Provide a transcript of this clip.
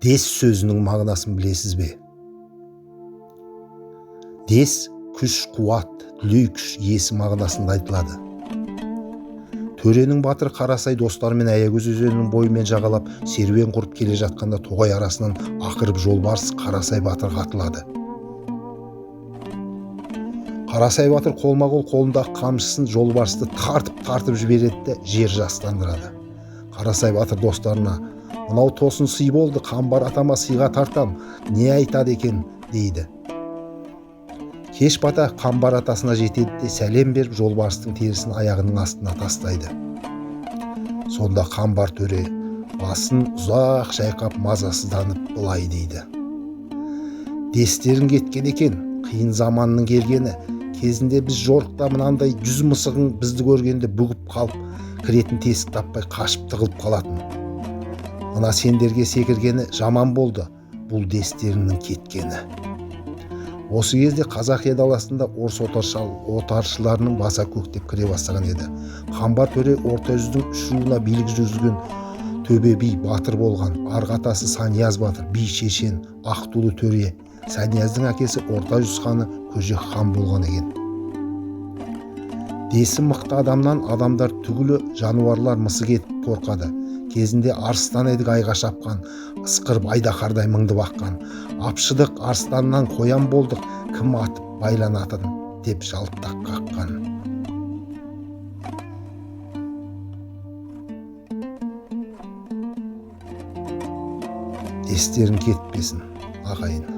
Дес сөзінің мағынасын білесіз бе? Дес күш, қуат, дүлей күш иесі мағынасында айтылады. Төренің батыры Қарасай достарымен Аягөз өзенінің бойымен жағалап серуен құрып келе жатқанда тоғай арасынан ақырып жолбарыс Қарасай батырға атылады. Қарасай батыр қолма-қол қолындағы қамшысын жолбарысты тартып-тартып жібереді де жер жастандырады. Қарасай батыр достарына: «Мынау тосын сый болды, Қамбар атама сыйға тартам, не айтады екен?» дейді. Кеш бата Қамбар атасына жетеді де сәлем беріп жолбарыстың терісін аяғының астына тастайды. Сонда Қамбар төре басын ұзақ шайқап мазасызданып былай дейді: «Дестерің кеткен екен, қиын заманның келгені. Кезінде біз жорықта мынандай 100 мысығың бізді көргенде бүгіп қалып, кіретін тесік таппай қашып тығылып қалатын. Мына сендерге секіргені жаман болды, бұл дестеріңнің кеткені». Осы кезде Қазақия даласында орыс отаршыларының баса көктеп кіре бастаған еді. Қамбар төре Орта жүздің үш руына билік жүргізген төбе би батыр болған. Арғы атасы Санияз батыр, би, шешен, ақтулы төре. Санияздың әкесі Орта жүз ханы Көжек хан болған екен. Десі мықты адамнан адамдар түгілі жануарлар мысық етіп қорқады. Кезінде арыстан едік айға шапқан, ысқырып айдаһардай мыңды баққан. Апшыдық арыстаннан қоян болдық, кім атып байланатын деп жалтақ қаққан. Дестерің кетпесін, ағайын.